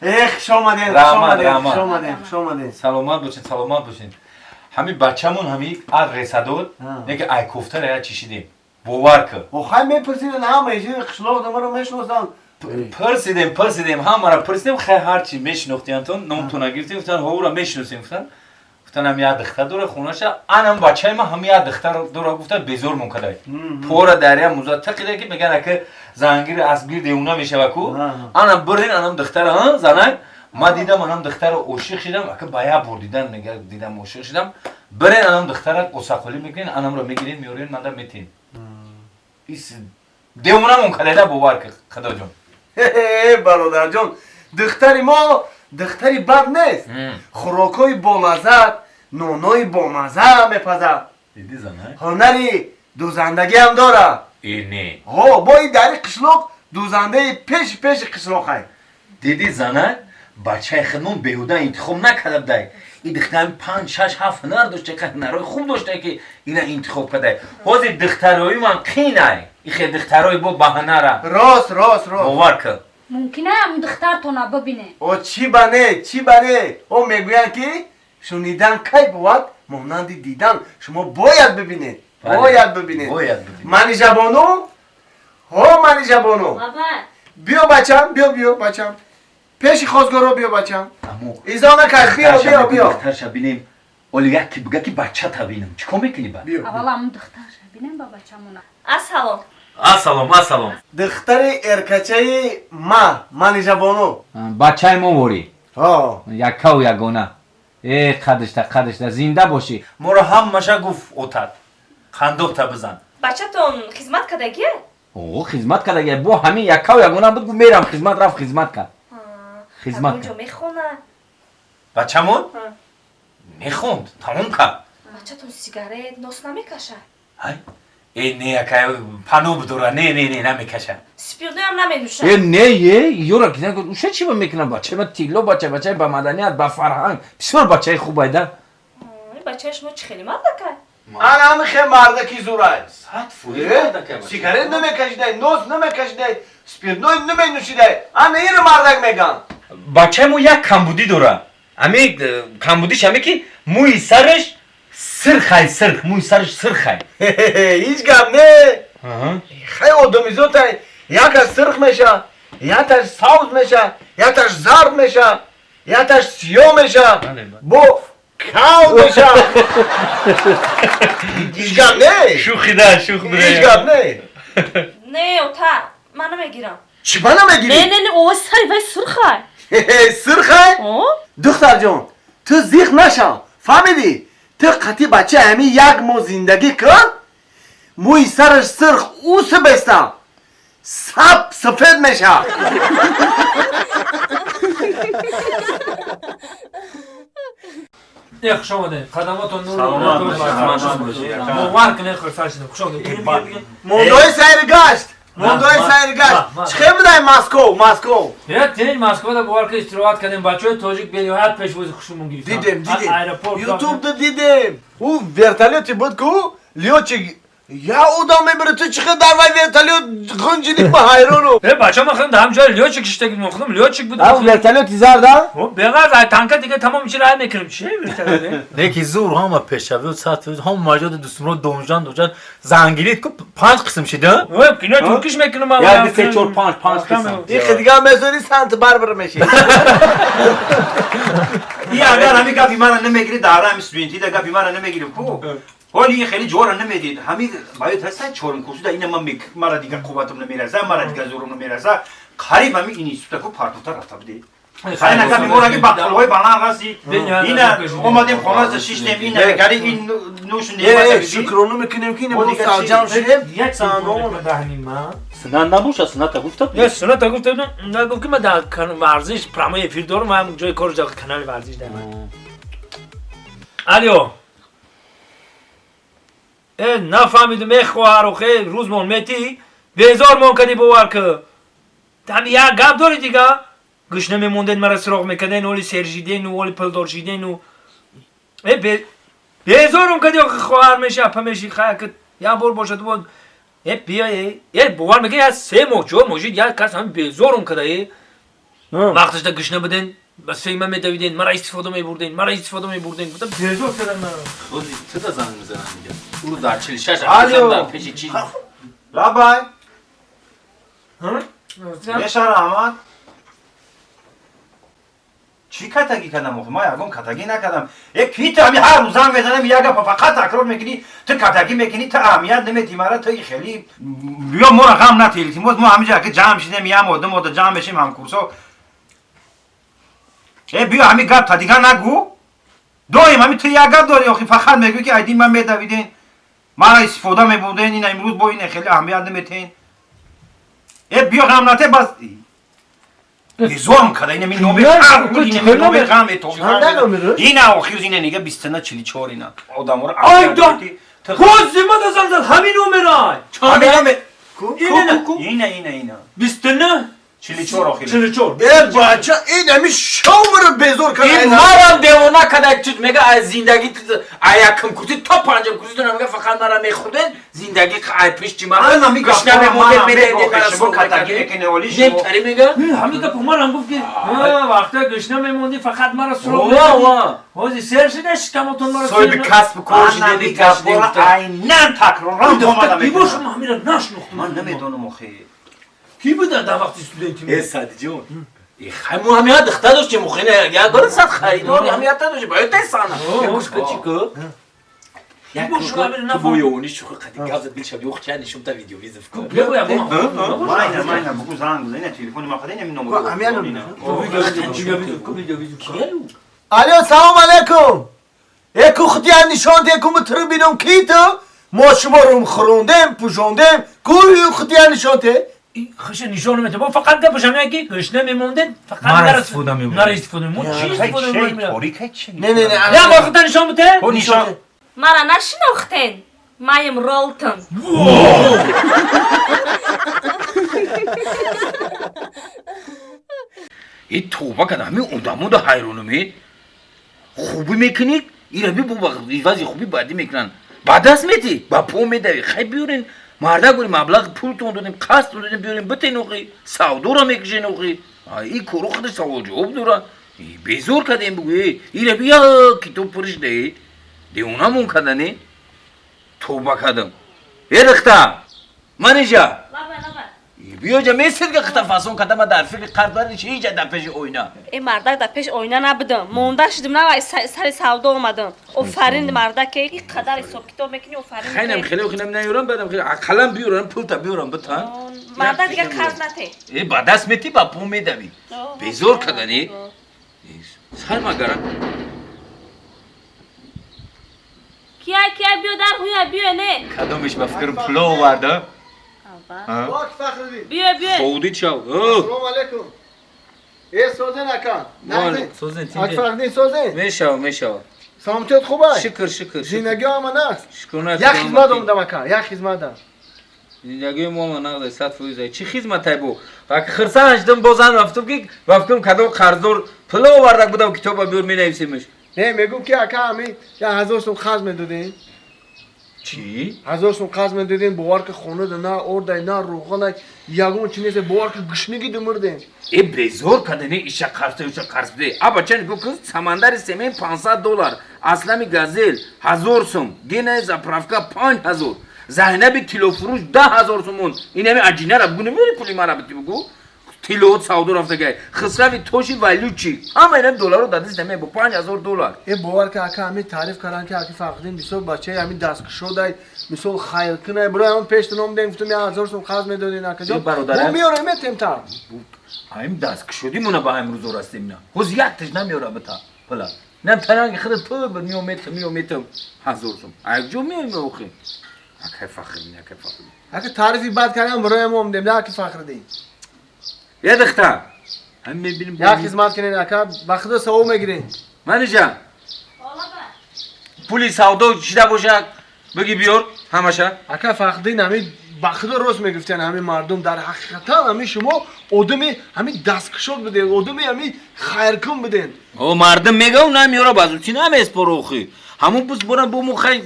Хуш омадед, хуш омадед, хуш омадед, хуш омадед. Саломат бошед, саломат бошед. Ҳами бачамон ҳами адреса дод, неки ай кофтара я чишидем. Бовар кун. Охай мепурсиданд, ҳама иҷи қишлоқ дамаро мешиносанд. Пурсидем, пурсидем, ҳамаро пурсидем, хай ҳарчи мешинохтиянтон, номтона гирифтем, гуфтан ҳовура мешиносем, гуфтан. Гуфтан ҳам як духтар дора хонаша, анам бачаи ман ҳам як духтар дора, гуфта безор мон кадай. Пора даря муза тақида ки меган ака зангир асбгир девона мешава ку. Анам бирин анам духтара, ҳа, занак. Ма дидам анам духтара ошиқ шидам, ака ба як бор дидан мега дидам ошиқ шидам. Бирин анам духтара осақолӣ мекунин, анамро мегирин, меорин, манда метин. Ис девона мон кадайда бовар ки Худоҷон. Бародарҷон, духтари мо духтари бад нест. Хӯрокҳои болаззат, нонои бомазза мепазад. Диди занак? Ҳунари дӯзандагиам дорад. Э, не. Ҳо, бо и дари қишлоқ дӯзандаи пеши пеши қишлоқай. Диди занак, бачаи худмон беҳуда интихоб накарда будай. И духтар панҷ, шаш, ҳафт ҳунар дошта, ка ҳунарҳои хуб дошта ки ина интихоб кардай. Ҳозир духтарои ман қинай. Ихе духтарои бо ба ҳунара. Рост, рост, рост. Бовар кун. Мумкин ам духтартона бибине. О, чӣ ба не, чӣ ба не. О, мегӯянд ки шунидан кай бувад монанди дидан. Шумо бояд бибинед. Бояд бибинед. Бояд бибинед. Манижабону? Ҳо, Манижабону. Биё бачам, биё, биё бачам. Пеши хозгоро биё бачам. Изо накард, биё, биё, биё. Духтарша бинем. Оли яки бига ки бачата бинем. Чӣ кор мекунӣ ба? Биё. Аввал ам духтарша бинем ба бачамона. Ассалом. Ассалом, ассалом. Духтари эркачаи ма, Манижабону. Бачаи мо ворӣ. Ҳо. Яккаву ягона. Э, қадишта, қадишта, зинда бошӣ. Моро ҳамаша гуфт отат. Қандоқта бизан. Бачатон хизмат кардагия? О, хизмат кардагия. Бо ҳамин яккаву ягона буд, гуфт мерам хизмат, рафт хизмат кард. Хизмат кард. Онҷо мехонад? Бачамон? Мехонд, тамом кард. Бачатон сигарет, нос намекашад? Ҳай? Э, не, акай, пано бидора. Не, не, не, намекашад. Спиртноям наменӯшад? Э, не, е, ёра ки нагуфт, уша чӣ ба мекунад? Бачаи ма тилло бача, бачаи ба маданият, ба фарҳанг. Бисёр бачаи хуб айда. Бачаи шумо чӣ хеле мардакай? Ана ҳами хе мардаки зурай. 100% мардакай бача. Сигарет намекашидай, нос намекашидай, спиртной наменӯшидай. Ана иро мардак меган. Бачаи мо як камбудӣ дора. Ами камбудиш ҳаме ки мӯи сараш сирхай, сирх, мӯи сараш сирхай. Ҳеҷ гап не. Хай одамизотай, якаш сирх меша, якаш савз меша, якаш зард меша, якаш сиёҳ меша, бо кав меша. Ҳеҷ гап не. Шӯхида, шӯх бира. Ҳеҷ гап не. Не, ота, ман намегирам. Чӣ ба намегирӣ? Не, не, не, овози сари вай сирхай. Сирхай? Духтарҷон, ту зиқ нашав, фаҳмидӣ? Ту қатъи бача ҳами як моҳ зиндагӣ кун, мӯи сараш сирх уси беста, саб сафед мешавад. Э, хуш омадед. Қадамотон нур. Саломат бошед. Бовар кунед, хурсанд шудам. Хуш омадед. Мондаи сайри гашт. Мондаи сайри гашт. Чӣ хел будай Москов, Москов? Э, тинч Москвада бовар кунед истироҳат кардем. Бачаҳои тоҷик бениҳоят пешвози хушумон гирифтанд. Дидем, дидем. Аэропорт. Ютубда дидем. Ӯ вертолёте буд ку, лётчик я одам мебарад, ту чӣ хел дар вай вертолёт ғунҷидӣ ба ҳайрону. Э, бача, ман худам дар ҳам ҷои лётчик шишта будам. Худам лётчик будам. Ав вертолёти зарда? Беғарз, ай танка дига тамом чӣ рай мекунем. Чӣ вертолёт? Неки зур ҳама пешавиёт, сатвиёт, ҳама маҷоди дӯстумро донжан, донжан зангирид ку панҷ қисм шида? Ой, кино туркиш мекунам. Як, ду, се, чор, панҷ, панҷ қисм. Ихи дига мезори Санта Барбара меши. И агар ҳами гапи мара намегирӣ, дар ҳами студентӣ да гапи мара намегирӣ ку. Ҳоли ин хеле ҷора намедид. Ҳами бояд ҳаста чорум курсида ина ман мара дигар қувватам намераса, мара дигар зӯрам намераса. Қариб ҳами института ку партофта рафта будед. Хайна гапи мора ки ба қулҳои баланд расид. Ина омадем хонаса шиштем, ина гари ин нӯшу неъмат. Шукрону мекунем ки ина бо сарҷам шудем. Як телефон да ҳамин ман. Сунат набоша, суната гуфта Не, суната гуфта будам. На гуфт ки ман дар варзиш прямой эфир дорам, ман ҷои кор ҷо канали варзиш дорам. Алло. Э, нафаҳмидум, э хоҳар, охе, рӯзмон метӣ? Безор мон кардӣ, бовар ку. Ҳами як гап дорӣ дига? Гӯш намемондед, мара суроғ мекарден, оли сер шидену, оли пулдор шидену. Э, безорум кардӣ, охе, хоҳар меши, апа меши, хай, ки як бор бошад, бо э, биё, э, э, бовар мекунӣ, як 3 моҳ, 4 моҳ шид, як кас ҳами безорум карда, э. Вақташда гушна буден, ба сӯи ман медавиден, мара истифода мебурден, мара истифода мебурден. Гуфтам безор кардам маро. Бози ту да занг мезанам дига. Ӯро дар 46 Алло. дар пеши чи? Лабай. Ҳа? Меша раҳмат. Чӣ катагӣ кардам охи? Ман ягон катагӣ накардам. Э ки ту ҳами ҳар рӯз занг мезанам, як гапа фақат такрор мекунӣ, ту катагӣ мекунӣ, ту аҳамият наметӣ мара, ту хеле биё моро ғам натӣ, илтимос, мо ҳамиҷа ки ҷамъ шидем, як моҳ, ду моҳ ҷамъ мешем ҳамкурсо. Э биё ҳами гап та дигар нагӯ. Доим ҳами ту як гап дорӣ охи, фақат мегӯӣ ки айди ман медавиден, мара истифода мебурден, ина имрӯз бо ина хеле аҳамият наметен. Э биё ғам нате бас. Безорм када ина ми номер ина ми номер ғам Чанд номер? Ина охир ина нига 29 44 ина. Одаморо Ай да! Боз зимада занг зад, ҳамин номерай. Ҳамин номер. Ина Ина ина ина. 29 44 охир. 44. Э бача, ин ҳами шомро безор Ин карда. марам девона када чуд мега аз зиндагӣ а якм курсӣ то панҷам курсӣ то мега фақат мара мехӯрден, зиндагӣ ай пишти мара Ман ҳами гушна гапҳоро мемонден, манам медавиден, мегӯ, мара шумо суруд катагӣ мекарден. мекунед, оли Нем шумо. тари мега? Ҳамин гапо марам гуфт ки вақте гушна мемондӣ фақат мара суроғ Ва, мекардӣ. ва. Ҳозир сер шуда шикамотон мара Соҳиби касбу кор Ман шидед, ҳами кашидед, гапҳоро гуфта. айнан такроран омада Ки бошам мекунам. ҳамира нашнохтам. Ман намедонам охи. Ки буда дар вақти студентӣ? Э Садиҷон, э хай мо ҳами як духта доштем, охина як бор сад харидор ҳами якта доштем, ба ёд сана. О, Як гӯш ка чӣ ку? Як Бо шумо ҳамира ту нафаҳм. бо ёвони шӯхи қади гап зад, дилшаб ёх ча нишум та видео визов ку. Бегӯ ягон. Майна майна бугу занг бизан, ина телефони ма қада ина ми номер. Ҳами як номер. Видео визов ку. Алло, салом алейкум. Э ку худия нишон де, ку мутр бинам ки ту? Мо шуморо хӯрондем, пӯшондем, ку худия нишон де? Хаша нишон намета. Бо фақат гапаш ҳамин ки гушна мемондед, фақат Мара мара истифода мебурдед. Мара истифода мебурдед. Мо чӣ истифода мебурдем? Торик чи? Не, не, не. Як бор худта нишон бите? Ко нишон. Мара нашинохтен. Маем Ролтон. Э тавба кардам, ҳамин одамо да ҳайронам, э. Хубӣ мекунӣ, ира би бо ивази хубӣ бадӣ мекунанд. Ба даст метӣ, ба по медавӣ. Хай биёрен, мардак гӯри маблағи пултон додем, қасд додем, биёрен битен охи, савдора мекушен охи. Ин коро худаш савол ҷавоб дора. Безор кардем бугӯ, э, ира би як китоб пур шуда, э. Девонамон кардане. Тавба кардам. Э духта, манижа. Лаба лаба. Биё ҷа месед ки хита фасон кардам, ма дар фикри қарз бари чи иҷа дар пеши оина. Э мардак дар пеш оина набудам. Монда шудам на сари савдо омадам. Офарин мардак ки ин қадар ҳисоб китоб мекунӣ, офарин. Хайнам хеле хинам наёрам, баъдам хеле ақаллан биёрам, пулта биёрам битан. Мардак дигар қарз нате. Э ба даст метӣ, ба по медавӣ. Безор кардани. Сар магарам. Кия кия биё дар ҳуя биё не. Кадомиш ба фикр пуло оварда? Бок Фахриддин. Биё биё. Ховди чав. Салом алейкум. Э созен ака. Созен Ак Фахриддин созен. Мешава, мешава. Саломатият хуб ай? Шукр, шукр. Зиндагӣ ҳама нағз? Шукрона. Як хизмат омадам ака, як хизматам. Зиндагии мо ҳама нағз, 100%. Чӣ хизматай бу? Ак хирсан шудам, бозан рафтам ки ба фикрам кадом қарздор пуло оварда будам, китоба биёр менависемш. Не, мегӯм ки ака ҳами 1000 сум қарз медодем. Чӣ? 1000 сум қарз медодем, бовар ки хона да на ордай, на рӯғанай, ягон чи нест, бовар ки гушнагӣ думурдем. Э безор кардани, иша қарз, иша қарз биде. А бача нигоҳ кун, самандари семен $500, аслами газел 1000 сум, генаи заправка 5000, Зайнаби тиллофурӯш 10 000 сумон. Ин ҳами аҷинара бугу намеёри пули мара бити бугу. Тиллоот савдо рафтагай. Хисрави тоши валючи. Ҳама инам долларо дадаст намея бо $5000. Э бовар ки ака ҳами таъриф кардам ки аки Фахриддин бисёр бачаи ҳами дасткушодай, мисол хайркунай, барои ҳамон пештон омадем, гуфтам 1000 сум қарз медодем ака ҷон. Э, бародарам. Мо меёрем метем та. Ҳамин дасткушодӣ мона ба ҳамин рӯзо растем ина. Ҳоз якташ намеёра бита пула. Нам таранги худат пул буд, меём метам, меём метам 1000 сум. А як ҷо меём охи. Акай Фахриддин, акай Фахриддин. Ака таърифи бад кардам, барои ҳам омадем, на аки Фахриддин. Я духта. Ҳам мебинем. Як хизмат кунед ака, ба худо савоб мегирем. Манижа. Пули савдо шида бошад, бигӣ биёр ҳамаша. Ака Фахриддин ҳами ба худо рост мегуфтанд ҳами мардум, дар ҳақиқатан ҳами шумо одами ҳами дасткушод будед, одами ҳами хайркун будед. О мардум мегав намеёра базути намеспор охи. Ҳамун пус борам бо мо хай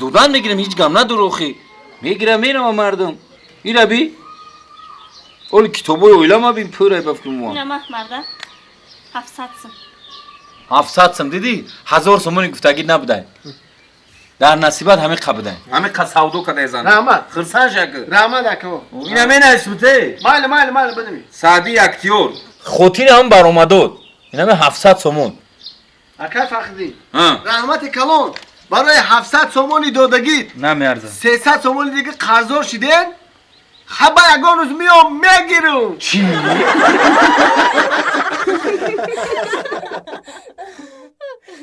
додан мегирам, ҳеҷ гам надор охи. Мегирам мерава мардум. Ира би. Оли китобои оила ма бин пурай ба фикр мо. Ина ма марда. 700 сум. 700 сум дидӣ? 1000 сомони гуфтагӣ набудай. Дар насибат ҳамин қа будай. Ҳамин қа савдо кадай зан. Раҳмат. Хурсанд шака. Раҳмат ако. Ина менависмте. Майли, майли, майли, бидими. Саъди актёр. Хотири ҳам баромадод. Инаме 700 сомон. Акай Фахриддин. Ҳа. Раҳмати калон. Барои 700 сомони додагит. Намеарзад. 300 сомони дига қарздор шиден. Хаба ягон рӯз миём мегирам. Чӣ?